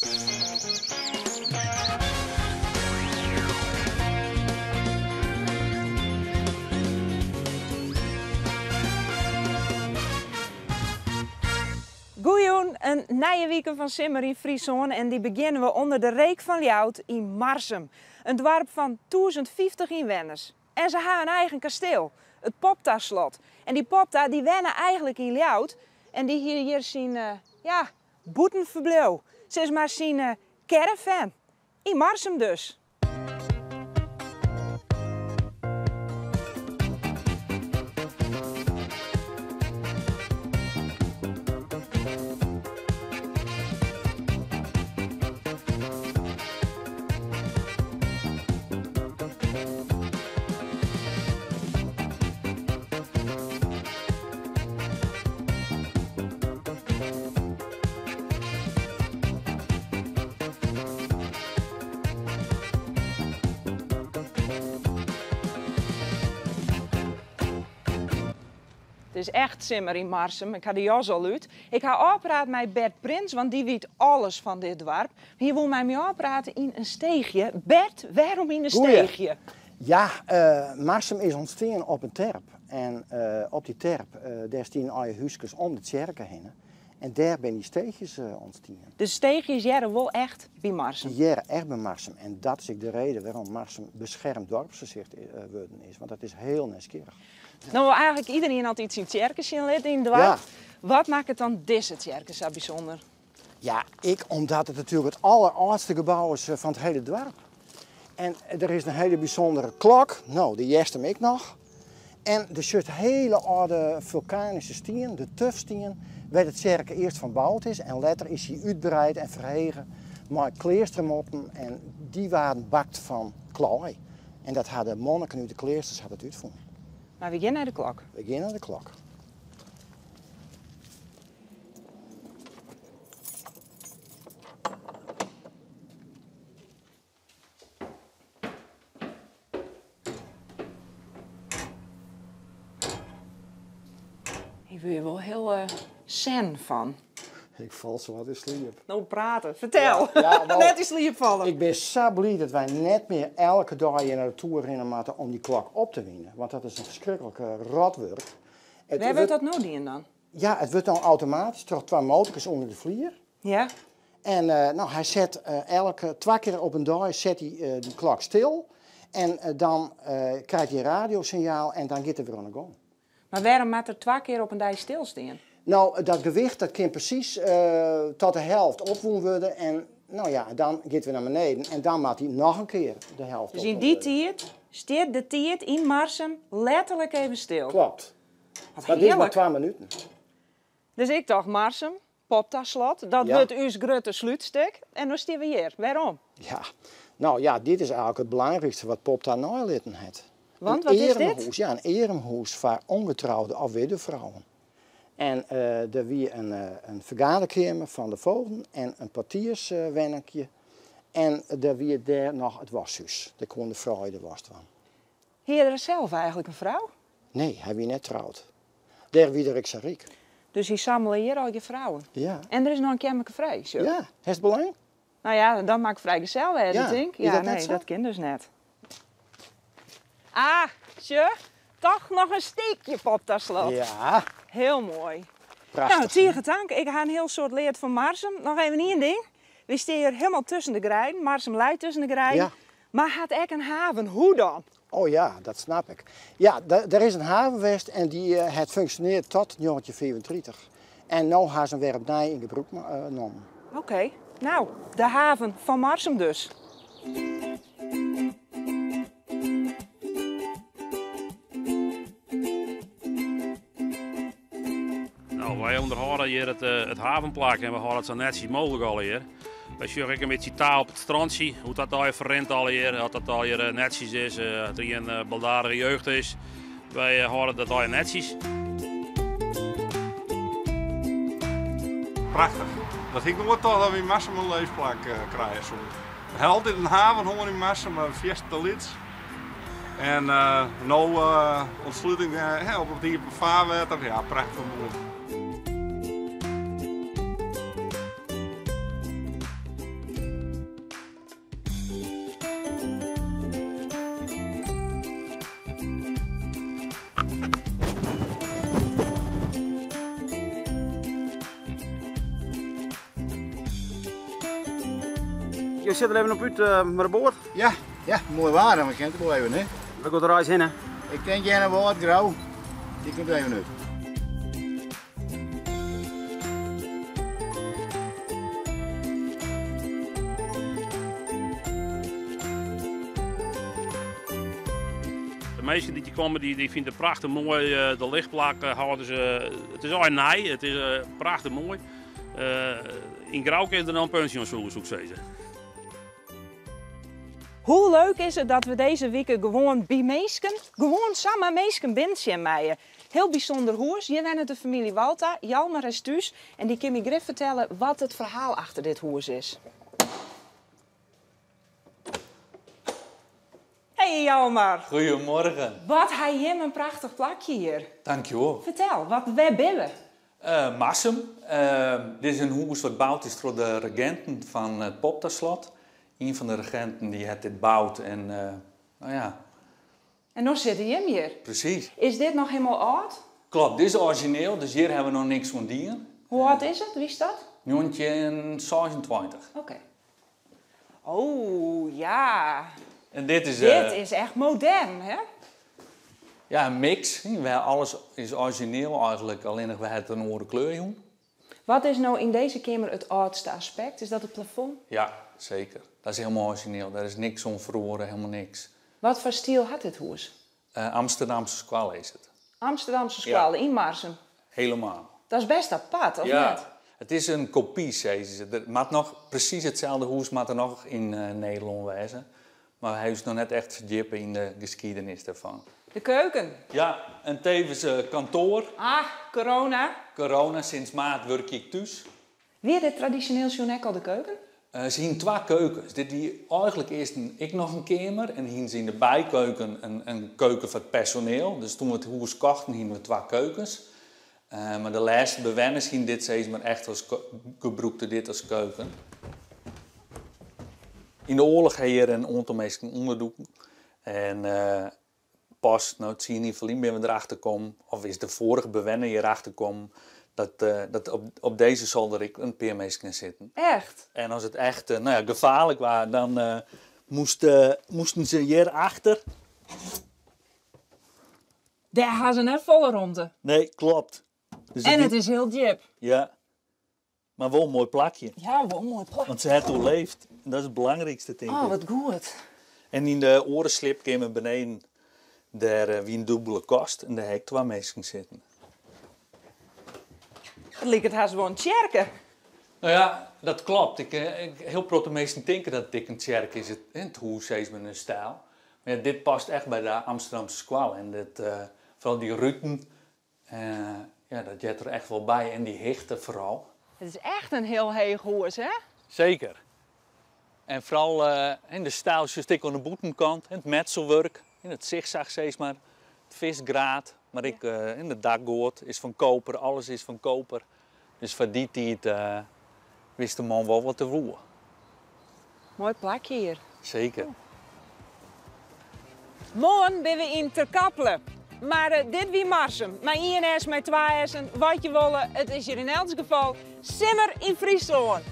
Goejûn, in nije wike fan Simmer yn Fryslân en dy begjinne we ûnder de reek fan Ljouwert yn Marsum. In doarp fan 1050 ynwenners. En se ha in eigen kasteel, it Poptaslot. En dy Popta dy wenne eigenlik yn Ljouwert en dy hie hjir syn, ja, bûtenferbliuw. Sis mar syn caravan. Yn Marsum dus. It is echt simmer yn Marsum. Ik ha de jas al út. Ik ha ôfpraat mei Bert Prins, want dy wit alles fan dit doarp. Hy wol mei my ôfprate yn in steechje. Bert, wêrom yn in steechje? Ja, Marsum is ûntstean op in terp. En op dy terp, dêr stienen allegear húskes om de tsjerke hinne. En dêr binne dy steechjes ûntstien. De steechjes hearre wol echt by Marsum? Dy hearre echt by Marsum. En dat is ek de reden wêrom Marsum beschermd dorpsgezicht wurden is. Want dat is hiel nijsgjirrich. No wol eigenlik iderien altyd syn tsjerke sjen litte yn it doarp. Ja. Wat makket dan dizze tsjerke sa bysûnder? Ja, ek omdat it natuerlik it allerâldste gebou is fan it hiele doarp. En der is in hiele bysûndere klok, no, dy hearst him ek noch. En der sjochst hiele âlde fulkanyske stien, de tufstien, wêr't de tsjerke earst fan boud is en letter is hy útbreid en ferhege mei kleastermoppen en dy waarden bakt fan klaai. En dat ha de monniken út de kleasters ha dat útfûn. Mar we gean nei de klok. We gean nei de klok. Hier wurd je wol hiel zen fan. Ik fal sawat yn sliep. No prate, fertel. Ja, ja, net yn sliep falle. Ik bin sa bliid dat wy net mear elke dei hjir nei de toer rinne moatte om dy klok op te winen. Want dat is in ferskriklik rotwurk. Wêr wurdt dat no dien dan? Ja, it wurdt dan automatysk troch twa motorkes ûnder de flier. Ja. En no, hy set elke twa kear op in dei set hy dy klok stil. En dan krijt hy in radiosinjaal en dan giet er wer oan de gong. Mar wêrom moat er twa kear op in dei stilstean? No, dat gewicht dat kin presys tot de helft opwûn wurde en no ja, dan giet wer nei beneden en dan moat hy noch in kear de helft Dus yn dy tiid stiet de tiid yn Marsum letterlik even stil? Klopt. Wat Dat is mar twa minuten. Dus ik tocht, Marsum, Poptaslot, dat wurdt ús grutte slútstik. En no stean we hjir. Wêrom? Ja, no ja, dit is eigenlik it belangrykste wat Popta neilitten hat. Want wat is dit? Ja, in earmhûs foar ûngetroude of widdefrouwen. En der wie in fergaderkeamer fan de voogden en in portierswenninkje. En der wie dêr noch it washús. Dêr koene de froulju de was dwaan. Hie er sels eigenlik in frou? Nee, hy wie net troud. Dêr wie er ek sa ryk. Dus hy sammele hjir allegear frouwen? Ja. En der is noch in keammerke frij, sjoch. Ja, hast belang? No ja, dan moat ik frijgezel wêze, Ja, tink. is Ja, dat net nee, sa? dat kin dus net. Ah, sjoch, toch noch in stikje Poptaslot. Ja. Hiel moai. Prachtich. No, tige tank. Ik ha in hiel soad leard fan Marsum. Noch even ien ding. Wy stean hjir hielendal tusken de greiden. Marsum leit tusken de greiden. Ja. Mar hat ek in haven. Hoe dan? Oh ja, dat snap ik. Ja, der is in haven west en dy hat funksjonearre tot 1935. En no ha se him wer opnij yn gebrûk nommen. Oké, no, de haven fan Marsum dus. No, wy ûnderhâlde hjir it havenplak en we hâlde it sa netsjes mooglik allegear. Wy sjogge ek in bytsje ta op it strantsje, hoe't dat allegear ferrint allegear, oft dat allegear netsjes is, oft der gjin baldadige jeugd is. Wy hâlde dat allegear netsjes. Prachtich. Dat hie ik noait tocht dat we yn Marsum in leefplak krije soene. We ha altyd in haven hân yn Marsum, mar fierste lyts. En no ûntsluting op it iepen farwetter, ja prachtich moai. Je sit der even op út mei de boat? Ja, ja, moai waar, dan kin it wol even, hè. Wêr giet de reis hinne? Ik tink Earnewâld, Grou. Dy komt even út. De minsken dy't hjir komme, dy fine it prachtich moai. De lichtplak hâlde se. It is allegear nij, it is prachtich moai. Yn Grou kinne se der no in puntsje oan sûge, soe ik sizze. Hoe leuk is it dat we dizze wike gewoan by minsken, gewoan samar minsken binnen sjen meie. Hiel bysûnder hûs, hjir wennet de famylje Walta, Jalmar is thús en dy kin my grif fertelle wat it ferhaal achter dit hûs is. Hey Jalmar! Goedemorgen. Wat ha jim in prachtich plakje hjir. Dankjewol. Fertel, wat, wêr binne we? Marsum. Dit is in hûs wat boud is troch de reginten fan it Poptaslot. Ien fan de reginten dy hat dit boud en no ja. En no sitte jim hjir. Presys. Is dit noch hielendal âld? Klopt, dit is orizjineel, dus hjir hawwe we noch niks oan dien. Hoe âld is it, witst dat? 1926. Oké. Oh, ja. En dit is... Dit is echt modern, hè? Ja, in mix. Alles is orizjineel eigentlik, allinnich we hawwe it in oare kleur jûn. Wat is no yn dizze keamer it âldste aspekt? Is dat it plafond? Ja, seker. Dat is hielendal orizjineel. Dêr is niks oan feroare, hielendal niks. Wat foar styl hat dit hûs? Amsterdamse skoalle is it. Amsterdamse skoalle yn Marsum? Helemaal. Dat is best apart, of Ja, net? it is in kopy, sizze se. Der moat noch presys itselde hûs moat der noch yn Nederlân wêze. Mar hy is noch net echt ferdjippe yn de geskiedenis dêrfan. De keuken? Ja, en tevens kantoar. Ah, corona. Corona, sinds maart wurkje ik thús. Wie dit tradisjoneel sjoen ek al de keuken? Se hienen twa keukens. Dit wie eigentlik earst ek noch in keamer en hienen se yn de bykeuken in keuken foar it personeel. Dus toen we it hûs kochten hienen we twa keukens. Mar de lêste bewenners hienen dit sis mar echt as gebrûkte dit as keuken. Yn de oarloch ha hjir in oantal minsken ûnderdûkt en pas no tsien jier ferlyn binne we derachter kommen, of is de foarige bewenner hjirachter kommen, dat op dizze solder ek in pear minsken sitten. Echt? En as it echt no ja, gefaarlik waard, dan moasten se hjirachter. Dêr ha se net folle romte. Nee, klopt. Dus En it is hiel djip. Ja, mar wol in moai plakje. Ja, wol in moai plak. Want se hat oerleefd. En dat is it belangrykste, tink Oh, ik. wat goed. En yn de oare sliepkeamer beneden, dêr wie in dûbele kast en dêr ha ek twa minsken sitten. It liket hast wol in tsjerke. No ja, dat klopt. Hiel protte minsken tinke dat it ek in tsjerke is, it hûs sis mar in styl. Mar ja, dit past echt by de Amsterdamse skoalle en dit, foaral dy ruten, ja, dat heart der echt wol by en dy hichte foaral. It is echt in hiel heech hûs, hè? Seker. En foaral de styl sjochst ek oan de bûtenkant, it metselwurk, it zigzag sis mar, it fiskgraat, mar ek de dakgoat is fan koper, alles is fan koper. Dus foar dy tiid wist de man wol wat er woe. Moai plakje hjir. Seker. Moarn binne we yn Terkaple. Mar dit wie Marsum. Mei ien S, mei twa S'en, wat je wolle. It is hjir yn elts gefal simmer yn Fryslân.